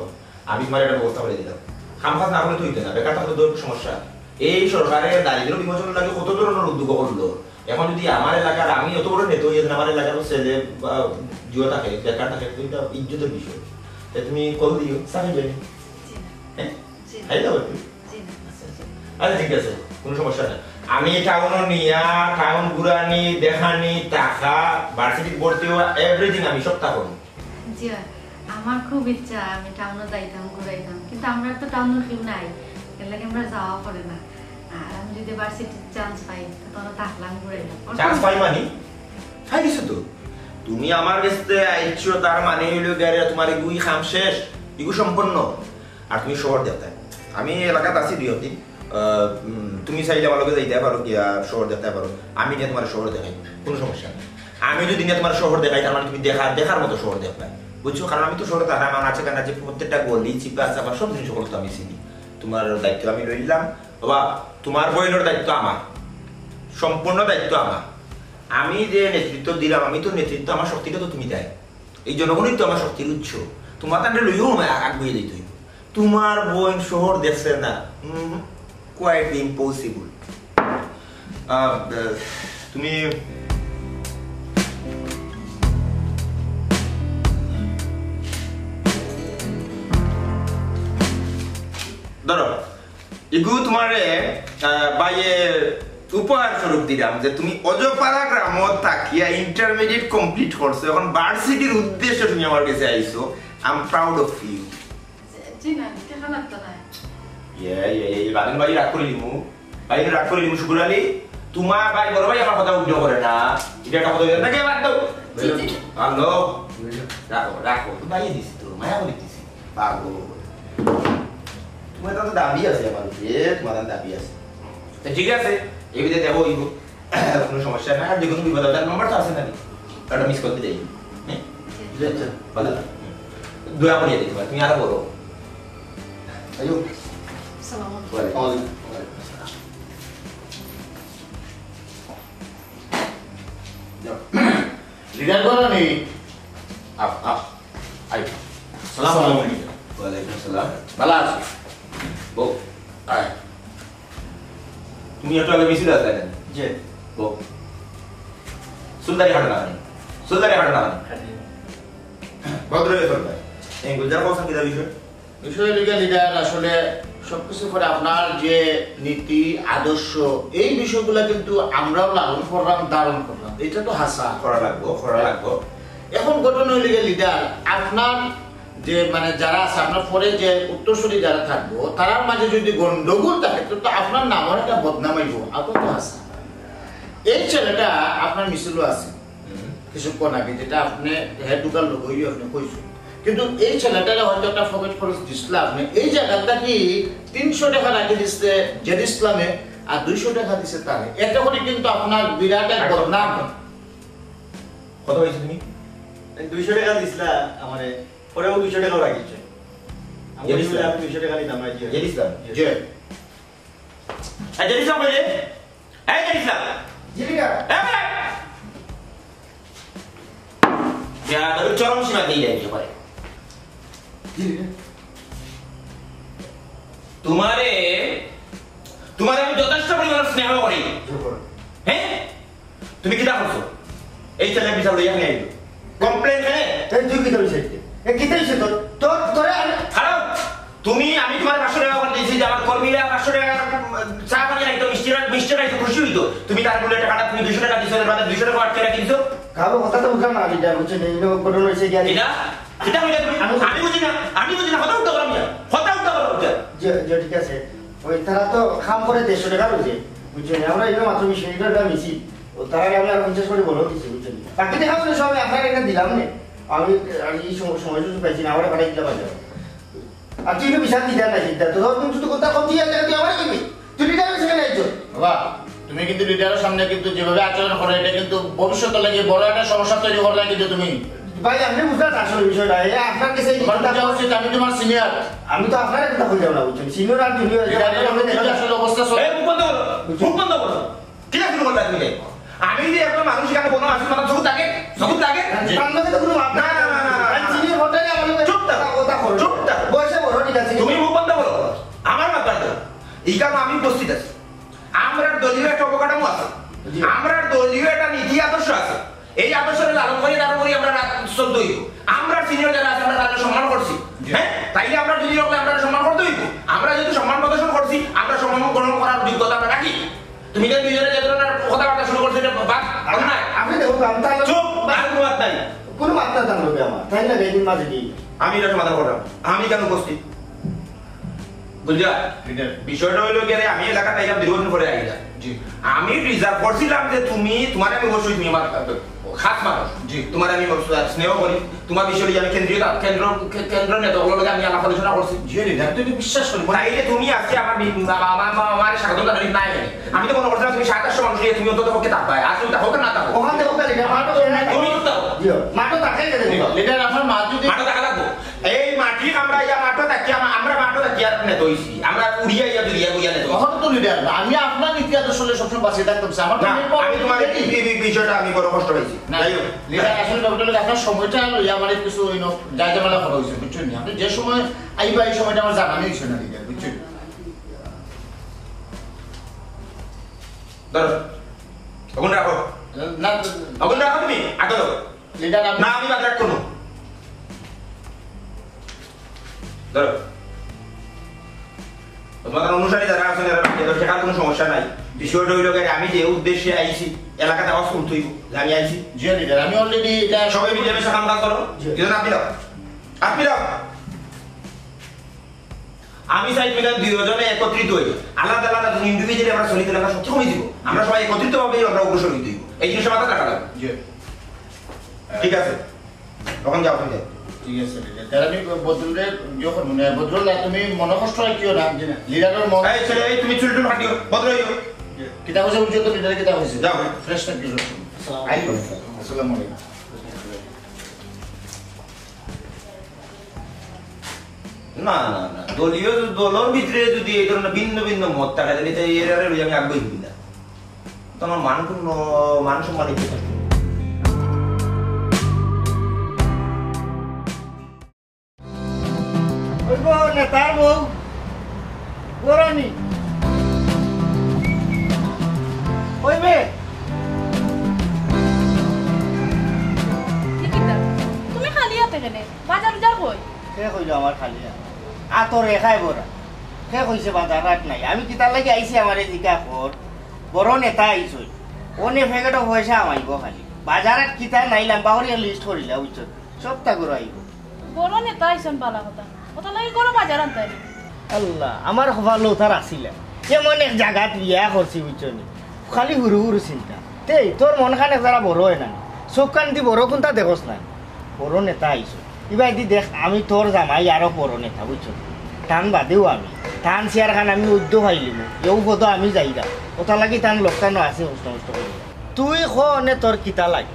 আমি তোমার একটা ব্যবস্থা করে দিলাম। কাম কাজ না করলে তো হইতো না, বেকার থাকলে তো একটু সমস্যা। এই সরকারের দারিদ্র বিমোচন লাগে কত ধরনের উদ্যোগ করলো। এখন যদি আমার এলাকার, আমি অত বড় নেতা হইয়া যদি আমার এলাকার ছেলে বা যুব থাকে, বেকার থাকে, তো এটা ইজ্জতের বিষয়। তাই তুমি কল দিও, সাকিব ভাই। জি না। হ্যাঁ? জি না। খাই দাও একটু। জি না। আচ্ছা, আচ্ছা। আচ্ছা, ঠিক আছে, কোনো সমস্যা নাই। আমি টাউনও নিয়া, টাউন ঘুরানি, দেখানি, টাকা, ভার্সিটিত ভর্তি হওয়া, এভরিথিং আমি সব তা করবো। জি হয়। আমার খুব ইচ্ছা আমি টাউনে যাইতাম, ঘুরাইতাম, কিন্তু আমরা তো টাউনে কেউ নাই, এর লাগে আমরা যাওয়া পড়ে না। আর আমি যদি ভার্সিটির চান্স পাই, তো তখন থাকলাম, ঘুরাইলাম। চান্স পাই মানে? পাই গেছো তো। তুমি আমার কাছে আইছো, তার মানে হইলো গিয়া তোমার এগুই কাম শেষ, এগু সম্পন্ন। আর তুমি শহর দেখতে, আমি এলাকাত আছি দুই তিন। আহ, উম, তুমি চাইলে আমার লগে যাইতে পারো, গিয়া শহর দেখতে পারো। আমি নিয়ে তোমার শহর দেখাই, কোনো সমস্যা নেই। আমি যদি নিয়ে তোমার শহর দেখাই, তার মানে তুমি দেখা দেখার মতো শহর দেখবে, বুঝছো? কারণ আমি তো শহরে থাকি, আমার আছে কারণ আছে, প্রত্যেকটা গলি, চিপা চাপা সব জিনিস করতে আমি চিনি। তোমার দায়িত্ব আমি লইলাম, বাবা, তোমার বইনের দায়িত্ব আমার, সম্পূর্ণ দায়িত্ব আমার। আমি যে নেতৃত্ব দিলাম, আমি তো নেতৃত্ব, আমার শক্তিটা তো তুমি দেয়। এই জনগণই তো আমার শক্তির উৎস। তোমার তান্ডে লইও আমায় আগুয়ে দিতে হইব। তোমার বোন শহর দেখছে না, কোয়াইট ইম্পসিবল। তুমি ধরো, ইগু তোমারে আহ, বাইয়ে উপহার স্বরূপ দিলাম যে তুমি অজপাড়া গ্রামত থাকিয়া ইন্টারমিডিয়েট কমপ্লিট করছো, এখন ভার্সিটির উদ্দেশ্যে তুমি আমার কাছে আইছো। I am proud of you. জি না, দেখা লাগতো না। ইয়ে ইয়ে ইয়ে, বাদন ভাই রাগ করে দিমু, ভাই রাগ করে দিমু। শুকুর আলী, তোমার ভাই বড় ভাই আমার কথা উল্টো করে না, এটা একটা কথা বলে না, কে বাদ দাও। জি, জি। হ্যালো, রাখো রাখো, তো ভাই দিছি তো, মায়া করে দিছি। পাগল। তোমার তো দাবি আছে আমার উপরে, তোমার দাবি আছে। তো ঠিক আছে, এই বিধে দেবো অইব। কোনো সমস্যা নাই, আর যে কোনো বিপদ হবে, তার নম্বর তো আছে নাকি? একটা মিস করতে যাই। হ্যাঁ? জি, আচ্ছা। ভালো। দয়া করিয়া দিতে পারে, তুমি আরো বলো। আইও। সালাম। ওয়ালাইকুম আসসালাম। যাও। লিডার করো নি? Up, up. আই। সালাম আলাইকুম। ওয়ালাইকুম আসসালাম। ভালো আছো? বউ, আয়। তুমি একটু আগে মিছিল আসলে কেন? জি। বউ। সুলতানি হাঁটো না খানি। সুলতানি হাঁটো না খানি। ভদ্র হয়ে চলবে। এই গুলজার কৌশল কিতা বিষয়? বিষয় লিগে লিডার আসলে সবকিছু করে আপনার যে নীতি আদর্শ, এই বিষয়গুলো কিন্তু আমরাও লালন করলাম, ধারণ করলাম, এটা তো হাসা। করা লাগবো, করা লাগবো। এখন ঘটনা হইলে গিয়ে লিডার, আপনার যে মানে যারা আছে, আপনার পরে যে উত্তরসূরি যারা থাকবো, তারার মাঝে যদি গন্ডগোল থাকে, তো, তো আপনার নামর একটা বদনাম হইব। আপনার তো হাসা, এই ছেলেটা আপনার মিছিলও আছে কিছুক্ষণ আগে, যেটা আপনি হেড ঢুকার লগেই আপনি কইছেন, কিন্তু এই ছেলেটারে হয়তো একটা পকেট খরচ দিছিলা আপনি। এই জায়গাটা কি তিনশো টাকা রাখি দিচ্ছে জেড ইসলামে, আর দুইশো টাকা দিছে তারে। এতে করে কিন্তু আপনার বিরাট এক বদনাম। কত হয়েছে তুমি? দুইশো টাকা দিছিলা আমারে, পরেও দুইশো টাকাও রাখিছে। আমি জেড বলছি, ইসলাম। আমি দুইশো টাকা নিতাম না, জি। জেড ইসলাম। যে এই জেড ইসলাম কই রে? এই জেড ইসলাম। জি লিডার। এই! বেয়াদবি চরম সীমা দিয়ে যায় একেবারে। জি লিডার। তোমারে, তোমারে আমি যথেষ্ট পরিমাণ স্নেহ করি। জোর করো। হ্যাঁ? তুমি কিতা করছো? এই ছেলে বিচার লইয়া নিয়ে আইলো। কমপ্লেন কেনে? এই তুই কিতা হইছে? এ কিতা হইছে তোর? তোর, তোরে আমি খারাপ। তুমি, আমি তোমার পাঁচশো টাকা করে দিয়েছি যে আমার কর্মীরা পাঁচশো টাকা, উম, চা পানি খাইতো, মিষ্টি রা-, মিষ্টি খাইতো, খুশি হইতো। তুমি তার বলে টাকাটা তুমি দুইশো টাকা দিছো, এর বাদে দুইশো টাকা আটকে রাখি দিছো। কারো কথা তো বুঝলাম না, লিডার, বুঝছো নি? এই ঘটনা হইছে কি আর কি? এটা? এটা কইলে তুমি, আমি আমি বুঝি না, আমি বুঝি না, কথা উঠতে পারো মিয়া, কথা উঠতে পারো উঠতে। যে, যে ঠিক আছে, ওই তারা তো কাম করে দেড়শো টাকা রোজে, বুঝছো নি? আমরা এগুলো মাত্র বিশ মিনিটের একটা মিছিল, ও তারা আমি আর পঞ্চাশ করে বলো দিচ্ছি, বুঝছো নি? বাকি দেখা যাবে সবাই আপনার এখানে দিলাম নে, আমি আর এই সময়, সময় সুযোগ পাইছি না, আমরা পাঠাই দিলাম বাজার। আর তুই তো বিচার দিতে না, সিদ্ধান্ত ধর, তুমি শুধু কথা কম দিয়ে তুই আমার কি? তুই লিডার সেখানে একজন। বাবা, তুমি কিন্তু লিডারের সামনে কিন্তু যেভাবে আচরণ করো, এটা কিন্তু ভবিষ্যতে লাগে বড় একটা সমস্যা তৈরি করলে কিন্তু তুমি। ভাই, আপনি বুঝলেন আসলে বিষয়টা, এ আপনার কাছে এই তোমার কথা বুঝা উচিত, আমি তোমার সিনিয়র। আমি তো আপনার কথা বললাম না, বুঝছেন? সিনিয়র আর জুনিয়র লিডারের মধ্যে আসলে অবস্থা সব এই মুখ বন্ধ করো, মুখ বন্ধ করো। কিতা শুরু করলা তুমি? আমি যে একটা মানুষ এখানে বনো আসি, মানে চোখ থাকে, চোখ থাকে। তার মধ্যে তো কোনো মাপ না, না, না, না, না, না। আর চিনির হোটেলে আমার লোকের চুপ থাকো। কথা করো। চুপ থাকো। বয়সে বড়, ঠিক আছে। তুমি মুখ বন্ধ করো। আমার মাতবার দাও। এখানে আমি উপস্থিত আছি। আমরার দলীয় একটা অবকাঠামো আছে। জি। আমরার দলীয় একটা নীতি আদর্শ আছে। এই আদর্শরে লালন করি, লালন করি আমরা রাত চলতে হইব। আমরার সিনিয়র যারা আছে, আমরা তাদের সম্মান করছি। জি। হ্যাঁ? তাইলে আমরা যদি রাখলে আমরা সম্মান করতে হইব। আমরা যদি সম্মান প্রদর্শন করছি, আমরা সম্মান গ্রহণ করার যোগ্যতা আমরা রাখি। তুমি যে দুইজনে যে ধরনের কথাবার্তা শুরু করছো, এটা বাদ, অন্যায়। আপনি দেখুন, আমি তাহলে চুপ, আর কোনো মাত নাই। কোনো মাত না তার লগে আমার, তাই না? বেদিন মাঝে কি? আমি এটা সমাধান করলাম। আমি কেন উপস্থিত? বুঝলা? লিডার। বিষয়টা হইলো গিয়ে, আমি এলাকাতে আইলাম দীর্ঘদিন পরে আইলাম। জি। আমি রিজার্ভ করছিলাম যে তুমি, তোমার আমি অবশ্যই তুমি আমার, আহ, খাস মানুষ। জি। তোমার আমি অবশ্যই স্নেহ করি। তোমার বিষয়ে আমি কেন্দ্রীয় তা-, কেন্দ্র, কে-, কেন্দ্র নেতাগুলোর লগে আমি আলাপ আলোচনা করছি। জি, লিডার, তুই তো বিশ্বাস করি। তাইলে তুমি আজকে আমার বি-, মা-, মা-, মা-, আমার স্বাগত জানানি নাই কেনে? আমি তো মনে করছিলাম তুমি সাতাশশো মানুষ নিয়ে তুমি অন্তত পক্ষে থাকবায়। আর তুমি থাকো কি না থাকো? ওখান থেকে ওখানে লিডার, মাঠও নাই। তুমি চুপ থাকো। জি, মাঠও থাকে কেন? লিডার, আমার মা যদি মাঠও থাকা লাগবো। এই মাটি আমরা ইয়া মাঠও থাকি, আমা-, আমরা মাঠও থাকি আর নেতা হইছি। আমরা উড়িয়া ইয়া দুরিয়া গুইয়া নেতা হইছি। ওখানে তো লিডার, আমি আপনার নীতি আদর্শ লইয়া সবসময় বাঁচিয়ে থাকতাম, স্যার। আমার তো না, নেই আমি তোমার এই, এই, এই বিষয়টা আমি বড় কষ্ট পাইছি। না, যাই হোক। লিডার, আসলে ব্যাপারটা হলো আপনার সময়টা লইয়া আমার কিছু হইল, যা ঝামেলা করা হয়েছে, বুঝছেন নি? আপনি যে সময় আইবা, এই সময়টা আমার জানানি হয়েছে না, লিডার, বুঝছেন? ধরো, ওখানে রাখো। না, ওখানে রাখো তুমি, আগে ধরো। লিডার, আমি না, আমি বাদ রাখবো না। ধরো। তোমাদের অনুসারী যারা আছেন, এরা বাদ দেওয়া, সেটার কোনো সমস্যা নাই। বিষয়টা হইলো গিয়ে, আমি যে উদ্দেশ্যে আইছি, এলাকাতে আওয়াজ তুলতে হইব যে আমি আইছি। জি, লিডার, আমি already এটা সবাই মিলেমিশে কাম কাজ করো। জি। দুজন আপনি দাও। আপনি দাও। আমি চাই মিলে দুইজনে একত্রিত হই। আলাদা আলাদা যদি ইন্ডিভিজুয়ালি আমরা চলি, তাহলে আমরা শক্তি কমে দিব। আমরা সবাই একত্রিত ভাবে আমরা অগ্রসর হইতে হইব। এই জিনিসটা মাথায় রাখা লাগবে। জি। ঠিক আছে, তখন যাও, তুমি যাও। ঠিক আছে, ঠিক আছে। তাহলে আমি বদরুলরে ইয়ে করবো না। বদরুল, আর তুমি মনে কষ্ট রাখিও না। জি না। লিডারের মন এই ছেলে, এই তুমি চুল টুল কাটিও, ভদ্র হইও। কিতা হয়েছে বুঝছো তো, লিডারে কিতা হয়েছে? যাও। ফ্রেশ থাকি। আসসালামু আলাইকুম। আসসালামু আলাইকুম। না, না, না, দলীয়, দলর ভিতরে যদি এই ধরনের ভিন্ন ভিন্ন মত থাকে, তাহলে তো এরারে লইয়া আমি আগ্রহী হই না। তো আমার মান কোনো, মান সম্মান ইজ্জত আছে। ওই গো, নেতার বউ, গোরানি। ওই মেয়ে। কি কিতা? তুমি খালি হাতে কেনে? বাজার উজার কই? কে কইলো আমার খালি হাত? আতো রেখায় ভরা। কে কইছে বাজার হাট নাই? আমি কিতার লাগি আইছি আমারে জিকা কর। বড় নেতা আইছই। অনে ফেকেটো পয়সা আমাইব খালি। বাজার হাট কিতা নাই লম্বা করিয়া লিস্ট করিলা, বুঝছো? সবতা ঘুরাইব। বড় নেতা আইছন বালা কথা। কথা লাগি গরো বাজার আনতায় নি। আল্লাহ, আমার কপালো তার আসিলা। এমন এক জাগাত বিয়া করছি, বুঝছো নি? খালি হুরু হুরু চিন্তা। তেই, তোর মন খান এক যারা বড় হয় না নি। চোখ কান দি বড় কোনটা দেখোস না? বড় নেতা আইছো। ইবা দি দেখ, আমি তোর জামাই আরো বড় নেতা, বুঝছো? তান বাদেও আমি। তান চেয়ার খান আমি উদ্য পাইলিমু। এও পদো আমি যাইরা। ওটা লাগি তান লোকটা ন আছে, হস্ত হস্ত করি। তুই ক অনে তোর কিতা লাগে?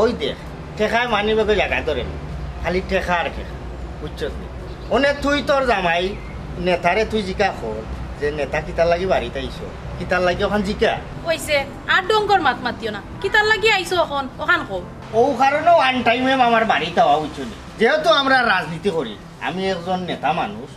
ওই দেখ, ঠেকায় মানি বেগে জাগা ধরে না। খালি ঠেকা আর ঠেকা। বুঝছো তুই? অনে তুই তোর জামাই নেতারে তুই জিকা কর যে নেতা কিতার লাগি বাড়িত আইছো? কিতার লাগি ওখান জিকা? কইছে, আর ডঙ্গর মাত মাতিও না। কিতার লাগি আইছো ওখান? ওখান কও। ও কারণে ওয়ান টাইমে আমার বাড়িত আওয়া, বুঝছো নি? যেহেতু আমরা রাজনীতি করি, আমি একজন নেতা মানুষ,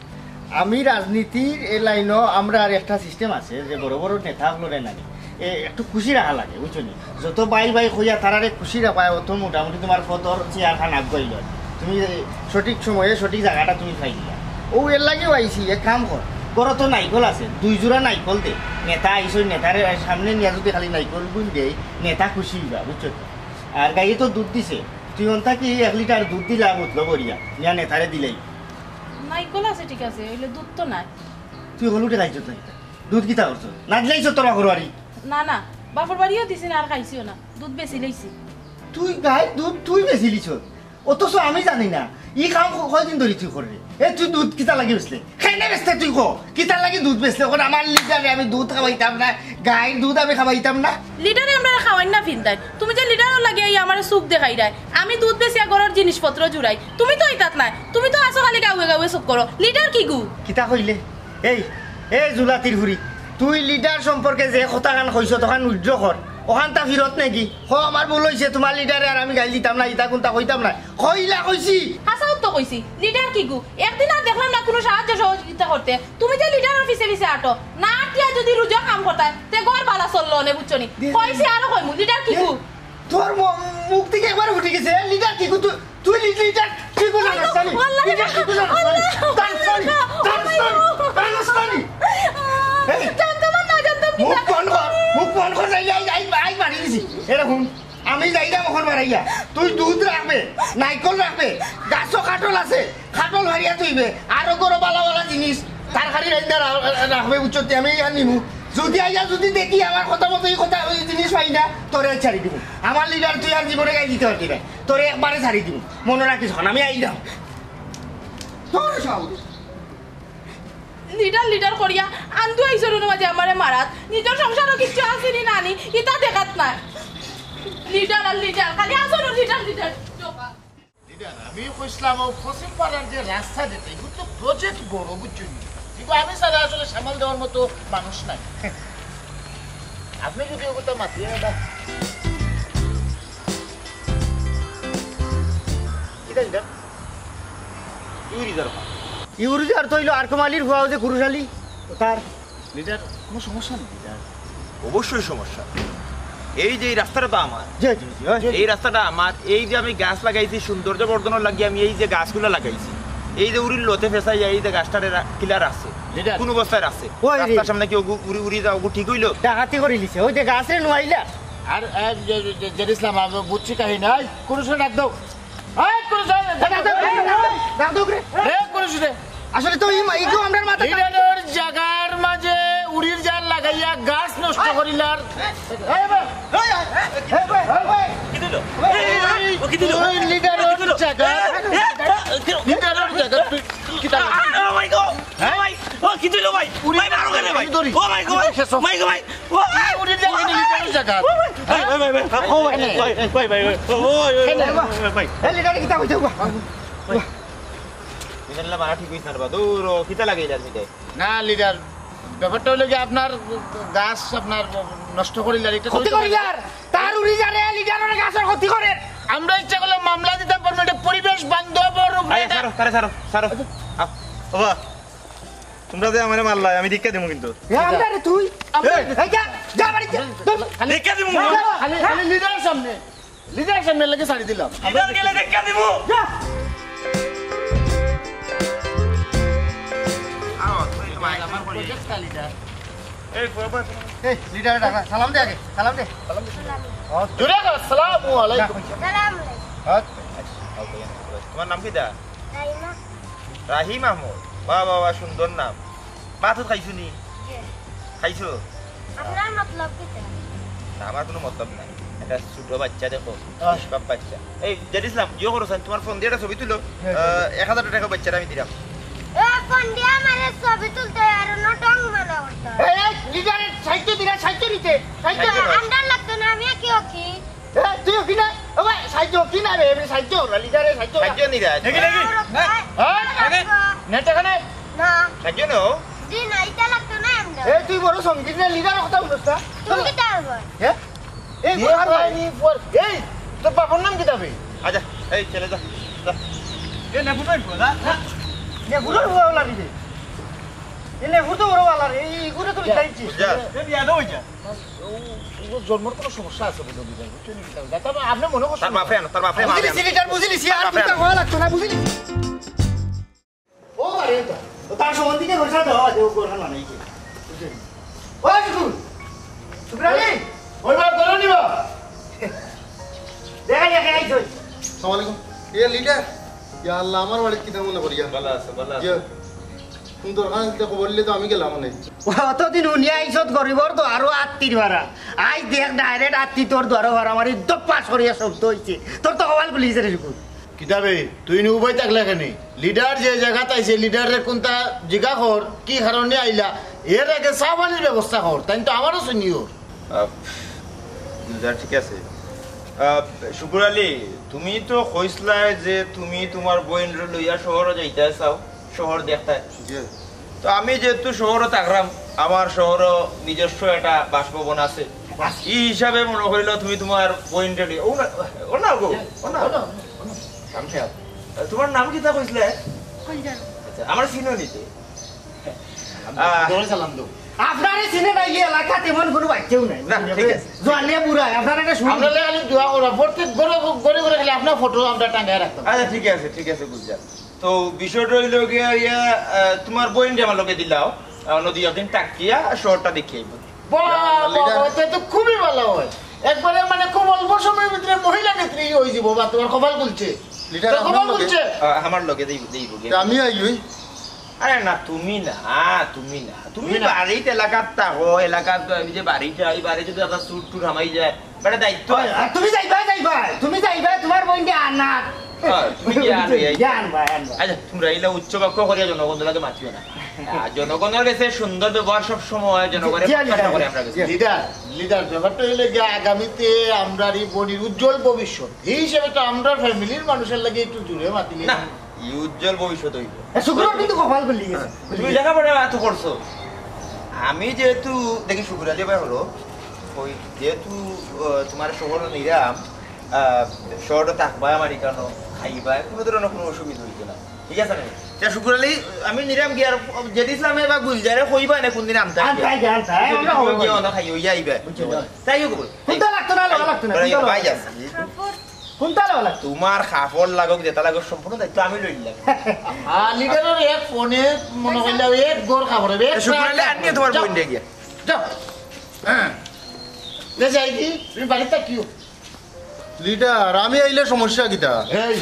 আমি রাজনীতির এ লাইনও আমরা আর একটা সিস্টেম আছে যে বড় বড় নেতা অকলরে নানি এ, একটু খুশি রাখা লাগে, বুঝছো নি? যত ভাই ভাই কইয়া তারারে খুশি রাখা, অত মোটামুটি তুমার পথর চেয়ারখান আগুয়াইল। তুমি এই সঠিক সময়ে সঠিক জাগাটা তুমি পাইলিলা। অউ এরলাগিউ আইছি, এক কাম কর, ঘরো তো নাইকল আছে, দুই জুড়া নাইকল দে। নেতা আইছইন, নেতারে সামনে নিয়া যুদি খালি নাইকলগুইন দেই, নেতা খুশি অইবা, বুঝছো তো? আর গাইয়ে তো দুধ দিছে, তুই অন থাকি এক লিটার দুধ দিলা বোতলো ভরিয়া, নিয়া নেতারে দিলাই। নাইকল আছে, ঠিক আছে, অইলে দুধ তো নাই। তুই হলুদে খাইছস না কিতা? দুধ কিতা করছস? না দিলাইছস তোর বাপর বাড়ি? না, না, বাপর বাড়িও দিছি না, আর খাইছিও না, দুধ বেচিলাইছি। তুই গাইর দুধ তুই বেচিলিছস, অথচ আমি জানি না। ই কাম ক-, কয়দিন ধরি তুই কররে? এ, তুই দুধ কিতা লাগি বেচলে? কেনে বেচতে তুই ক? কিতা লাগি দুধ বেচলে? অখন আমার লিডারে আমি দুধ খাওয়াইতাম না, গাইর দুধ আমি খাওয়াইতাম না। লিডারে আমরারে খাওয়াইন না ফিন্দাইন। তুমি যে লিডারর লাগি আইয়া আমারে চুখ দেখাইরায়, আমি দুধ বেচিয়া ঘরর জিনিসপত্র জুড়াই, তুমি তো ইতাত নাই, তুমি তো আছো খালি গাউয়ে গাউয়ে চুখ করো। লিডার কিগু? কিতা কইলে? এই, এই জুলাতির ফুরি, তুই লিডার সম্পর্কে যে কথাখান কইছস, অখান withdraw কর। অখানতা ফিরত নেগি? হ, আমার ভুল অইছে, তুমার লিডারে আর আমি গাইল দিতাম না, ইতা কুনতা কইতাম না। কইলা কইছি। হাছাউ তো কইছি, লিডার কিগু? একদিন আর দেখলাম না কুনু সাহায্য সহযোগিতা করতে। তুমি যে লিডারর পিছে পিছে আটো, না আটিয়া যুদি রুজা কাম করতায়, তে ঘর বালা চললো অনে, বুঝছো নি? দে, দে। কইছি আরো কইমু, লিডার কিগু? দে। তোর মু-, মুখ থাকি একবারে উঠি গেছে। এ, লিডার কিগু? তুই, তুই লি-, লিডার কিগু জানস না নি? আল্লাহ, লিডার কিগু জানস না নি? আল্লাহ, জানস না নি? আল্লাহ, জানস না নি? আল্লাহ। জানস না নি? এই, জানতাম আর না জানতাম মুখ কিতা? বন্ধ কর, মুখ বন্ধ কর, যাই, যাই, যাই, যাই, মারি দিছি। এরে হুন, আমি যাইরাম অখন বারাইয়া। তুই দুধ রাখবে, নাইকল রাখবে, গাছো কাঠল আছে, কাঠল ভারিয়া তুইবে, আরো ঘরো বালা বালা জিনিস, তরকারি রাইন্দা রা-, রাখবে, বুঝছস তে? আমি ইয়া নিমু। যুদি আইয়া যুদি দেখি আমার কথা মতো ই কথা, ই জিনিস পাই না, তোরে ছাড়ি দিমু। আমার লিডার তুই আর জীবনে গাইল দিতে পারবি না, তোরে একবারে ছাড়ি দিমু। মনো রাখিস, অখন আমি আইরাম। তোর সাহস। লিডার লিডার করিয়া আন্দু আইছর অনো মাঝে আমারে মারাত। নিজর সংসারও কিচ্ছু আছে নি না নি, ইতা দেখাত না। লিডার আর লিডার, খালি আছর লিডার লিডার। লিডার, আমি কইছলাম, অউ পশ্চিম পাড়ার যে রাস্তা যেটা, ইগুর তো project বড়, বুঝছইন নি? কিন্তু আমি ছাড়া আসলে সামাল দেওয়ার মতো মানুষ নাই। আপনে যুদি অউ কথা মাতিয়া এটা। কিতা লিডার? ইউরিজার মা। ইউরিজার তো অইলো আরকম আলীর ফুয়া, অউ যে কুরুশ আলী, অউ তার। লিডার, কুনু সমস্যা নি লিডার? অবশ্যই সমস্যা। এই যে এই রাস্তাটা তো আমার। জি, জি, জি, জি। এই রাস্তাটা আমার, এই যে আমি গাছ লাগাইছি, সৌন্দর্য বর্ধনর লাগি আমি এই যে গাছগুলা লাগাইছি, এই যে উরির লতে ফেসাইয়া এই যে গাছটারে রা-, কিলা রাখছে, লিডার। কুন অবস্থায় রাখছে? ওই রে। রাস্তার সামনে কি অগু উরি উরি যা অগু ঠিক অইলো? ডাকাতি করিলিছে, অউ যে গাছরে নুয়াইলা। আর, এ, যে, যে, যে, জেড ইসলাম, আমি বুঝছি কাহিনী। এই, কুরুশরে ডাক দেও। এই, কুরুশরে ডাক দেও। ডাক দেও রে। এ, কুরুশরে। আসলে তো ই মা-, ইগু আমরার মাথা লিডারর জাগার মাঝে উরির জাল লাগাইয়া গাছ নষ্ট করিলার। এই বে, এই বে, এই বে। কি দিল? এই, এই, ও কি দিল? ওই লিডারর জাগা। লিডারর জাগা, তুই কিতা? Oh my God! হ্যাঁ? Oh my, ও কি দিল ভাই? উরি ভাই, মারো কেনে ভাই? ধরি। Oh my God! শেষ। ভাই, ভাই। ও, এই উরির জাগা, লিডারর জাগা। ভাই, ভাই, ভাই, ভাই। ও ভাই, ভাই, ভাই, ভাই, ভাই। ও, ওই, ওই, ওই, ওই, ওই, ভাই। এই লিডারে কিতা কইছে? লিডার লা মারা ঠিক অইছে না রে বা। দূর, ও কিতা লাগাইলার লিডার? না, লিডার, ব্যাপারটা অইলো কি, আপনার গাছ আপনার নষ্ট করিলার, এটা ক্ষতি করিলার। তার উরি জালে লিডারর গাছর ক্ষতি করে। আমরা ইচ্ছা করলে মামলা দিতাম পারমু, এটা পরিবেশ বান্ধব রূপ আরে, এটা। ছাড়ো, ছাড়ো, ছাড়ো, ছাড়ো। আও, বাবা, তুমরা যে আমারে মারলায়, আমি ধিক্কা দিমু কিন্তু। এ, আমরা রে তুই? আমরা এই! এই যা, যা বাড়িত যা। দৌড়। ধিক্কা দিমু। যা, যা, খালি, খালি লিডারর সামনে। লিডারর সামনে লাগি ছাড়ি দিলাম। লিডার গেলে ধিক্কা দিমু। যা। আমার প্রজেক্ট লিডার। এই, বাবা। এই, লিডার ডাক না। সালাম দে আগে, সালাম দে। সালাম দে। ও, জোরে কর, আসসালামু আলাইকুম। সালাম আলাইকুম। আচ্ছা, আচ্ছা, তোমার নাম কিতা? রাহিমা। রাহিম আহমদ। বাহ, বাহ, বাহ, সুন্দর নাম। ভাত খাইছো নি? জি। খাইছো? আপনার মতলব কিতা? না, আমার কুনু মতলব নাই। একটা ছোট বাচ্চা দেখো, আহ। নিষ্পাপ বাচ্চা। এই, জেড ইসলাম, ইয়ে করো সাইন, তোমার ফোন দিয়া একটা ছবি তুলো। হ্যাঁ, আহ, হ্যাঁ। এক হাজার টেকা বাচ্চারে আমি দিরাম। এ, ফোন দিয়া আমারে ছবি তুলতে আর অনো ঢং মানা করতে। এই, এই, লিডারে সাহায্য দিরা, সাহায্য নিতে, সাহায্য। সাহায্য। আমরার লাগতো না, আমি কি অখি? এ, তুই অখি না? ও ভাই, সাহায্য অখি না রে, আমি সাহায্য, লিডারে সাহায্য। সাহায্য নিরা। দেখি, দেখি। হ্যাঁ? নেট এখানে? না। সাহায্য নেও। জি না, ইটা লাগতো না আমরা। এ, তুই বড় সঙ্গীত না, লিডারর কথা বুঝছ না? তুমি কিতা করবা? হ্যাঁ? এই এ বুড়া ভাই। এই, তোর বাপর নাম কিতা বে? আচ্ছা, এই ছেলে যা, যা। এ নেপুটাই বলা, না। নেপুটাই বলা লাগি রে। এলে হুরু তো বড় বালা রে, এই গুরে তো বিদায় দিছি। যা। এ বিয়া দাও যা। ও, ও জন্মর কোনো সমস্যা আছে বুঝো দিবেন, বুঝছো নি? তার বাপে আনো, তার বাপে আনো। বুঝিলিছি লিডার, বুঝিলিছি, আর তার বাপে আনো। কথা কওয়া লাগতো না, বুঝিলিছি। ও পারে তো, ও তার সম্বন্ধে কি বলছে তো, ও গোরহান মানে কি? বুঝলি? ও শুকুর, শুকুর আলী, ওই বার ধরো নিবা। দেখা, দেখা, এই তো। আসসালামু আলাইকুম। এ লিডার, ইয়া আল্লাহ, আমার বাড়িত কিতা মনে করিয়া? ভালা আছে, ভালা আছে। ইয়া, তুমি দরকার আছে, খবর দিলে তো আমি গেলাম অনে। অতদিন হুনিয়া আইছত গরিবর দুয়ারো আত্তির ভাড়া। আইজ দেখ ডাইরেক্ট আত্তি তোর দুয়ারো ভাড়া মারি দপ্পা সরিয়া শব্দ অইছে। তোর তো কপাল খুলি গেছে রে শুকুর। কিতাবে, তুই নু উবাই থাকলে কেনে? লিডার যে জাগাত আইছে, লিডাররে কুনতা জিগা কর, কি কারণে আইলা? এর আগে চা পানির ব্যবস্থা কর, তাইন তো আমারও চিনিও। আহ, যা, ঠিক আছে। আহ, শুকুর আলী, তুমি তো কইছলায় যে তুমি তুমার বইনরে লইয়া শহরো যাইতায় চাও, শহর দেখতায়। জি। তো আমি যেহেতু শহরো থাকরাম, আমার শহরো নিজস্ব একটা বাসভবন আছে। ই হিসাবে মনে করিল তুমি তুমার বইনরে লইয়া, ও না, ও না গো, ও না। সামনে আও। তুমার নাম কিতা কইছলায়? আচ্ছা, আমার চিনো নিতে। আহ, জোরে সালাম দাও। আপনারে চিনে না, এই এলাকাত এমন কোনো বাইতেও নাই। না, ঠিক আছে। জোয়ানিয়া বুড়া, আপনারা একটা শুনুন। আমরা খালি দোয়া করবা, প্রত্যেক ঘরে, ঘরে, ঘরে খালি আপনার ফটো আমরা টাঙায় রাখতাম। আচ্ছা, ঠিক আছে, ঠিক আছে, বুঝলাম। তো বিষয়টা অইল গিয়া, ইয়া, আহ, তুমার বইনরে আমার লগে দিলাও, আহ, নদী একদিন টাকিয়া শহরটা দেখিয়া আইব। বাহ, বাহ, বাহ, এটা তো খুবই ভালা অয়। একবারে মানে খুব অল্প সময়ের ভিতরে মহিলা নেত্রী অইযিবো, বা তুমার কপাল খুলছে। লিডার, তোর কপাল খুলছে। আহ, আমার লগে দেইব, দেইব গিয়া। আমি আইলই। আরে না, তুমি না, তুমি না। তুমি তুমি না। বাড়িত এলাকাত থাকো, এলাকাত ওই যে বাড়িটা, এই বাড়ি যদি আপনার চুর টুর হামাই যায়, বেটা দায়িত্ব আছে। আর তুমি যাইবা, যাইবা, তুমি যাইবা, তুমার বইনরে আনা। হ্যাঁ, তুমি কি আনো এই? জ্ঞান ভাই, আনবা। আচ্ছা, তুমরা ইলা উচ্চ বাক্য করিয়া জনগণর লগে মাতিও না। আর জনগণর গেছে সুন্দর ব্যবহার সব সময় জনগণের জি, জি, প্রত্যাশা জি, করে জি। আমরা গেছি। লিডার, লিডার, ব্যাপারটা অইল গিয়া আগামীতে আমরার ই বইনর উজ্জ্বল ভবিষ্যৎ। এই হিসাবে তো আমরার ফ্যামিলির মানুষর লাগি একটু জুরে মাতিলে না। ই উজ্জ্বল ভবিষ্যৎ অইব। এ, শুকুর কিন্তু কপাল খুলি গেছে। তুমি লেখাপড়া এত করছো। আমি যেহেতু দেখি শুকুর আলী ভাই হলো, ওই যেহেতু, আহ, তুমার শহরো নিরাম, আহ, শহরো থাকবায় আমার ইকানো, খাইবায়, কোনো ধরনের কোনো অসুবিধা অইতো না। ঠিক আছে না? তে শুকুর আলী, আমি নিরাম গিয়া আর জেড ইসলামে বা গুলজারে কইবা না কোনদিন আনতা আনতা আইবা। আইবা, আনতা আইবা, তুমি আমরা কইবা। গিয়া অনো খাইও, ইয়া আইবা। বুঝছো না? তাই হোক। কুনটা লাগতো না, লাগতো না, তাই কুনটা লাগতো? ভাই যাস। কাপড়। কুনটা লাগতো? তুমার কাপড় লাগক, যেটা লাগক, সম্পূর্ণ দায়িত্ব আমি লইলাম। আর লিডারর এক ফোনে মনে কইলা এক ঘর কাপড়, এক এ, শুকুর আলী, আনিয়ে তুমার যাও। বইনরে গিয়া। যাও। হ্যাঁ। নে যাই কি? তুমি বাড়িত থাকিও। লিডার, আমি আইলে সমস্যা কিতা? এই,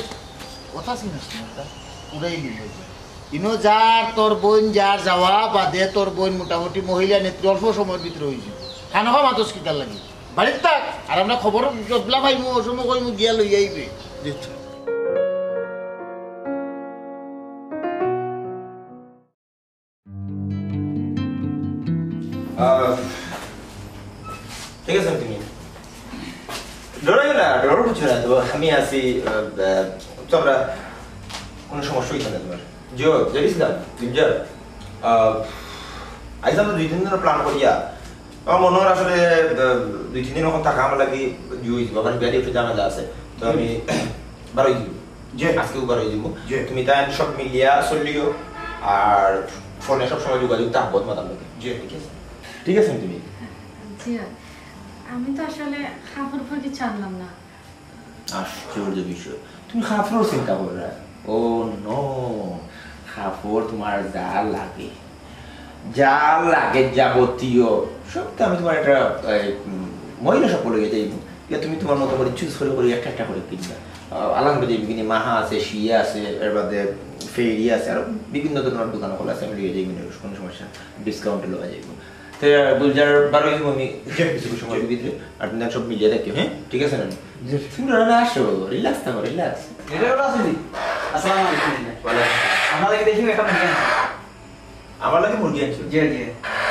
কথা শুনিস না, এটা পুরাই লিল হয়ে যায়। ইনো যার তোর বইন যার যাওয়া বাদে তোর বইন মোটামুটি মহিলা নেত্রী অল্প সময়ের ভিতরে অইযিবো। খানকা মাতস কিতার লাগি? বাড়িত থাক, আর আমরা খবর যবলা পাইমু, ও সময় কইমু গিয়া লই আইবে। জি। আহ, ঠিক আছে, তুমি ডরাইও না, ডরার কিছু না তো, আমি আছি, আহ, আহ, তোমরা কোনো সমস্যা হইতো না তোমার। জিও, জানিস না, জিঞ্জার, আহ, আইজ আমরা দুই তিন দিনের প্ল্যান করিয়া, আমার মনে হয় আসলে, আহ, দুই তিন দিন ওখানে থাকা আমার লাগি জিও হইতে পারে, কারণ বিয়াদি একটু ঝামেলা আছে, তো আমি বারোই দিব। জি। আজকে উবার হয়ে দিব। জি। তুমি তাই সব মিলিয়া চলিও, আর ফোনে সব সময় যোগাযোগ থাকবো তোমার লগে। জি। ঠিক আছে? ঠিক আছে তুমি? জি, আমি তো আসলে কাপড় ফাঁকি ছাড়লাম না। আশ্চর্য বিষয়, তুমি কাপড় চিন্তা করো না। ও নো, কাপড় তোমার যা লাগে, যা লাগে যাবতীয় সব তো আমি তোমার একটা, এই, উম, মহিলা সব লইয়া যাইব। ইয়া তুমি তোমার মতো করে চুজ করে করে একটা একটা করে কিনবা। আহ, আলাম করে যাইব কিনি, মাহা আছে, শিয়া আছে, এর বাদে ফেরি আছে, আরো বিভিন্ন ধরনের দোকান খোলা আছে, আমি লইয়া যাইব, কোনো সমস্যা, ডিসকাউন্টে লওয়া যাইব। তো, আহ, গুলজার বারো দিব আমি কিছু সময়ের ভিতরে, আর তুমি সব মিলিয়ে রাখিও, হ্যাঁ? ঠিক আছে না? জি। তুমি রান্না আসো, রিল্যাক্স থাকো, রিল্যাক্স। এটা ওরা আসেনি। আসসালামু আলাইকুম। ওয়ালাইকুম। আপনারা কি দেখি একটা আমার লাগে মুরগি আনছো? জি, জি।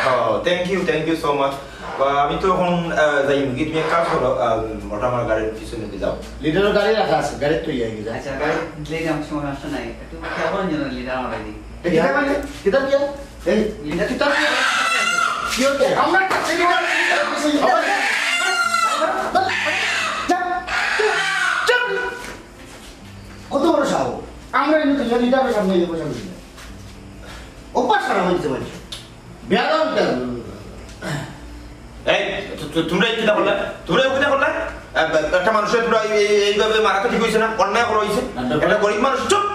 ও, thank you, thank you so much। বা, আমি তো এখন, আহ, যাই মুরগি, তুমি এক কাজ করো, আহ, ওটা আমার গাড়ির পিছনে দিয়ে যাও। লিডারর গাড়ি রাখা আছে, গাড়িত তো ইয়ে গেছে। আচ্ছা, গাড়ি দিলে আমার সময় নষ্ট নাই। একটু খেয়াল করেন যেন লিডার আমার গাড়ি। এ, কিতা মানে? কিতা দিয়া? এই, লিডার কিতা দিয়া? কি হচ্ছে? আমরা একটা সিনেমা চুপ! কত বড় সাহস? আমরা কিন্তু লিডারের সামনে এই বসে বসে। অভ্যাস খারাপ হয়ে গেছে মানুষের। বেয়াদব। এই, তু-, তু-, তোমরা কিতা করলা? তোমরা কিতা করলা? আহ, একটা মানুষের তোমরা এই, এই, এইভাবে মারা তো ঠিক হইছে না, অন্যায় করা হইছে। একটা গরিব মানুষ, চুপ!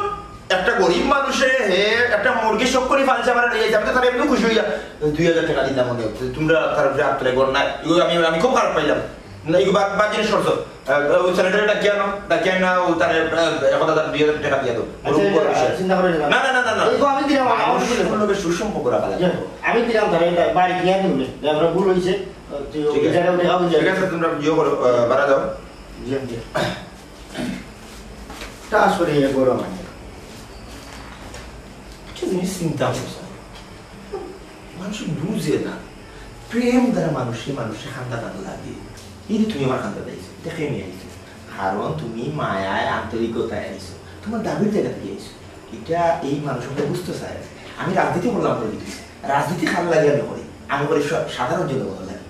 একটা গরিব মানুষে হে একটা মুরগি শখ করি ফালছে, আমার নিয়ে যাবে তো, তারা এমনি খুশি হইয়া দুই হাজার টাকা দিতাম মনে হচ্ছে। তোমরা তার উপরে হাত তুলে গড় নাই, এগুলো আমি, আমি খুব খারাপ পাইলাম। না, এগুলো বাদ, বাদ জিনিস করছো। আহ, ওই ছেলেটারে ডাকিয়া আনো, ডাকিয়া আনো, ও তারে, আহ, এক হাজার, দুই হাজার টাকা দিয়া দাও। আচ্ছা, ওরকম কোনো বিষয়। চিন্তা করেন না। না, না, না, না, না। এই তো আমি দিলাম, আমার মানুষের লগে সুসম্পর্ক রাখা লাগে। আমি দিলাম তারে, এটা বাড়ি গিয়া দিবি। যে আমরা ভুল হইছে, তুই ওই ঠিক আছে। জায়গায় উঠে খাওয়া ঠিক যায়। আছে, তোমরা ইয়ে করো, আহ, বাড়া যাও। জি, জি। তা আসলে এ গরম আছে। একটা জিনিস চিন্তা করছো, মানুষ বুঝে না, প্রেম দ্বারা মানুষে মানুষে খান্দা টানা লাগে। এই যে তুমি আমার খান্দা দিয়েছো, এটা কেমনি আইছো? কারণ তুমি মায়ায় আন্তরিকতায় আইছো, তোমার দাবির জায়গা থেকে আইছো। এটা এই মানুষ বুঝতে চায়। আমি রাজনীতি করলাম বলে দিতে, রাজনীতি খারাপ লাগে আমি করি, আমি করি স-, সাধারণ জনগণ লাগে।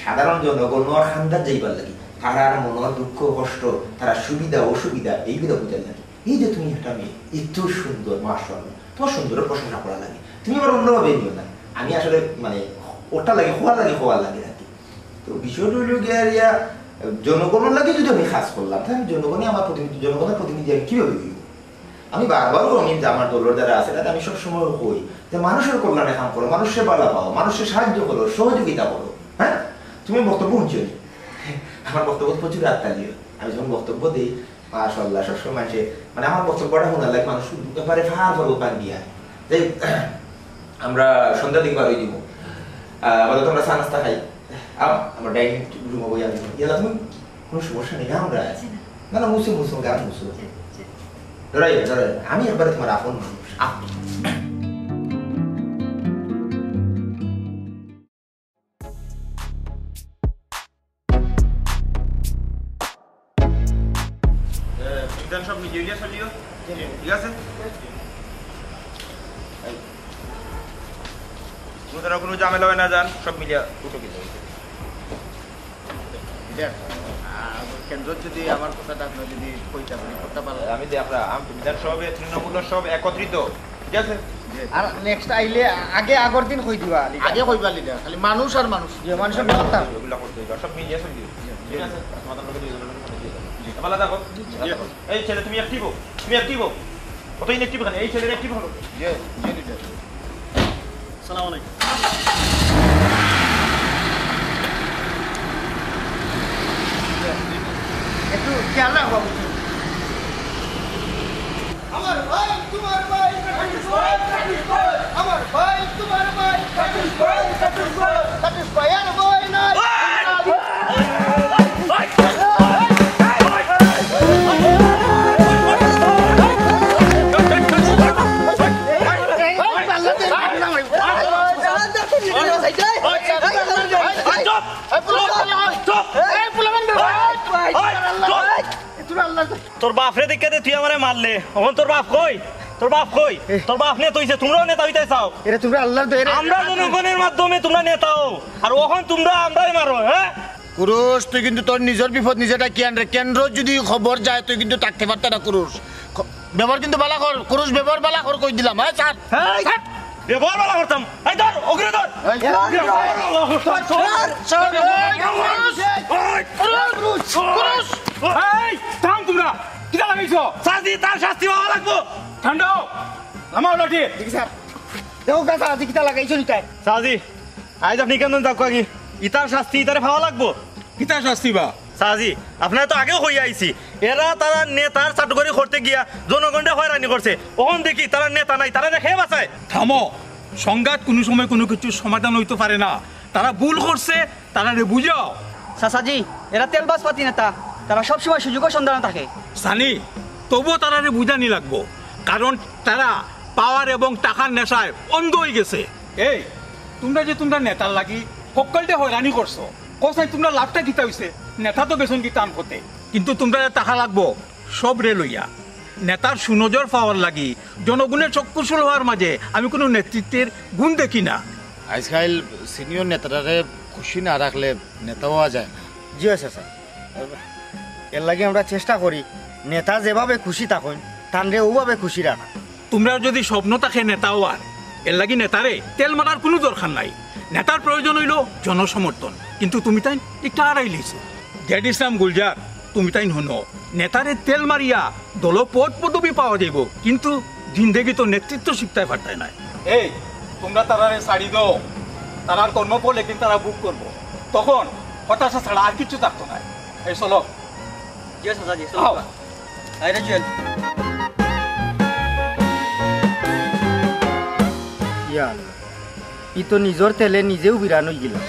সাধারণ জনগণ খান্দাত যাইবার লাগি, তারার মনর দুঃখ কষ্ট, তারার সুবিধা অসুবিধা এইগুলা বুঝার লাগি। এই যে তুমি একটা মেয়ে, এত সুন্দর, মাশাআল্লাহ, তোমার সুন্দরের প্রশংসা করা লাগে, তুমি আবার অন্যভাবে নিও না। আমি আসলে মানে ওটা লাগে, খোয়ার লাগে, খোয়ার লাগে আর কি। তো বিষয়টা হইল গিয়া ইয়া, জনগণের লাগে যদি আমি কাজ করলাম, তাহলে আমি জনগণই আমার প্রতিনিধি, জনগণের প্রতিনিধি আমি কিভাবে হইব? আমি বারবার আমি যে আমার দলের যারা আছে, তাতে আমি সবসময় কই যে মানুষের কল্যাণে কাম করো, মানুষের ভালা পাও, মানুষের সাহায্য করো, সহযোগিতা করো। হ্যাঁ, তুমি বক্তব্য শুনছো নি? আমার বক্তব্য প্রচুর আত্মালীয়। আমি যখন বক্তব্য দিই, মাশাআল্লাহ, সবসময় মানুষে মানে আমার বক্তব্যটা শোনার লাগে, মানুষ একবারে ফার ফার ওখান দিয়া। যাই হোক, আমরা সন্ধ্যার দিকে বার হয়ে দিব। আহ, আপাতত আমরা চা নাস্তা খাই। আও, আমরা ডাইনিং রুমে বই আমি। ইয়ালা তুমি কোনো সমস্যা নেই, আমরা আছি। না, না, মুসো, মুসো, গান মুসো। জি, জি। ডরাই না, ডরাই না। আমি একবারে তোমার আপন মানুষ, আপন। এ, বিধান সব নিজে নিজে চলিও। জি। ঠিক আছে? এই, কোনো ধরনের কোনো ঝামেলা হয় না, যান, সব মিলিয়া উঠো কিন্তু। লিডার, আহ, কেন্দ্রত যদি আমার কথাটা আপনি যদি কইতা পারেন, করতে পারেন। আমি যে আমরা আম-, বিধানসভায় তৃণমূলর সব একত্রিত, ঠিক আছে? আর নেক্সট আইলে আগে আগর দিন কই দিবা, লিডার। আগে কইবা, লিডার, খালি মানুষ আর মানুষ। যে মানুষের কথা। ওগুলা করতে হইবে, সব মিলিয়ে সব দিও। ঠিক আছে? তোমাদের লোকে দিয়ে দেবো, দিয়ে দেবো। ভালো থাকো। এই ছেলে, তুমি অ্যাক্টিভ হও, তুমি অ্যাক্টিভ হও। কত ইনঅ্যাক্টিভ এখানে, এই ছেলের অ্যাক্টিভ হলো। জি, জি, লিডার। সালাম আলাইকুম। একটু খেয়াল রাখবা, বুঝছো? আমার ভাই, তোমার ভাই, কাটুস ভাই, কাটুস ভাই। আমার ভাই, তোমার ভাই, কাটুস ভাই, কাটুস ভাই। কাটুস ভাই আর ভাই নাই। তোর বাপরে দেখে দে, তুই আমারে মারলে। এখন তোর বাপ কই? তোর বাপ কই? তোর বাপ নেতা হইছে, তোমরাও নেতা হইতে চাও। এরা তোমরা আল্লাহর দয়া, এরা আমরা জনগণের মাধ্যমে তোমরা নেতা হও, আর এখন তোমরা আমরাই মারো, হ্যাঁ? কুরুশ, তুই কিন্তু তোর নিজের বিপদ নিজে ডাকিয়ে আনরে। কেন্দ্র যদি খবর যায়, তুই কিন্তু থাকতে পারতে না, কুরুশ। খ-, ব্যবহার কিন্তু বালা কর, কুরুশ, ব্যবহার বালা কর, কই দিলাম, হ্যাঁ, স্যার? এই, ব্যবহার বালা করতাম। এই ধর, ওগুলো ধর। এই, ব্যবহার বালা করতাম। স্যার, স্যার, এই, কুরুশ, এই, কুরুশ, কুরুশ। এই, থাম তোমরা। কিতা লাগাইছো? সাজি, তার শাস্তি পাওয়া লাগবো। ঠান্ডা হও। নামাও লাঠি। দেখি স্যার। দেখো গা, সাজি কিতা লাগাইছো নিতাই। সাজি, আইজ আপনি কেন যাও আগে? ইতার শাস্তি ইতারে পাওয়া লাগবো। কিতা শাস্তি বা? সাজি, আপনারা তো আগেও কইয়া আইছি, এরা তারা নেতার চাটুকারি করতে গিয়া জনগণরে হয়রানি করছে। অখন দেখি তারা নেতা নাই, তারা রে কে বাঁচায়? থামো, সংঘাত কোনো সময় কোনো কিছু সমাধান হইতে পারে না। তারা ভুল করছে, তারারে বুঝাও। চাচাজি, এরা তেলবাজ পাতি নেতা, তারা সবসময় সুযোগের সন্ধানে থাকে। জানি, তবুও তারারে বুঝানি লাগবো, কারণ তারা পাওয়ার এবং টাকার নেশায় অন্ধ হয়ে গেছে। এই, তোমরা যে তোমরা নেতার লাগি হক্কলটে হয়রানি করছো, কোথায় তোমরা লাভটা কিতা হইছে? নেতা তো গেছইন কি তান পথে, কিন্তু তোমরা টাকা লাগবো সবরে লইয়া। নেতার সুনজর পাওয়ার লাগি জনগণের চক্ষুশূল হওয়ার মাঝে আমি কোনো নেতৃত্বের গুণ দেখি না। আজকাল সিনিয়র নেতারারে খুশি না রাখলে নেতা হওয়া যায় না। জি, আচ্ছা, স্যার। এর লাগি আমরা চেষ্টা করি, নেতা যেভাবে খুশি থাকইন, তানরে ওভাবে খুশি রাখা। তোমরা যদি স্বপ্ন থাকে নেতা হওয়ার, এর লাগি নেতারে তেল মারার কুনু দরকার নাই। নেতার প্রয়োজন অইলো জনসমর্থন, কিন্তু তুমি তাইন একটা আড়াই লইছো। জেড ইসলাম গুলজার, তুমি তাইন হুনো, নেতারে তেল মারিয়া দলো পদ পদবি পাওয়া যাইবো, কিন্তু জিন্দেগি তো নেতৃত্ব শিখতে পারতায় নায়। এই, তুমরা তারারে ছাড়ি দেও, তারার কর্মফল একদিন তারা ভোগ করবো, তখন হতাশা ছাড়া আর কিচ্ছু থাকতো নায়। এই চলো। জি চাচা, জি, চলো। আও। আইরে জুয়েল। ইয়া আল্লাহ, ই তো নিজর তেলে নিজেউ বিরান অইগেলা।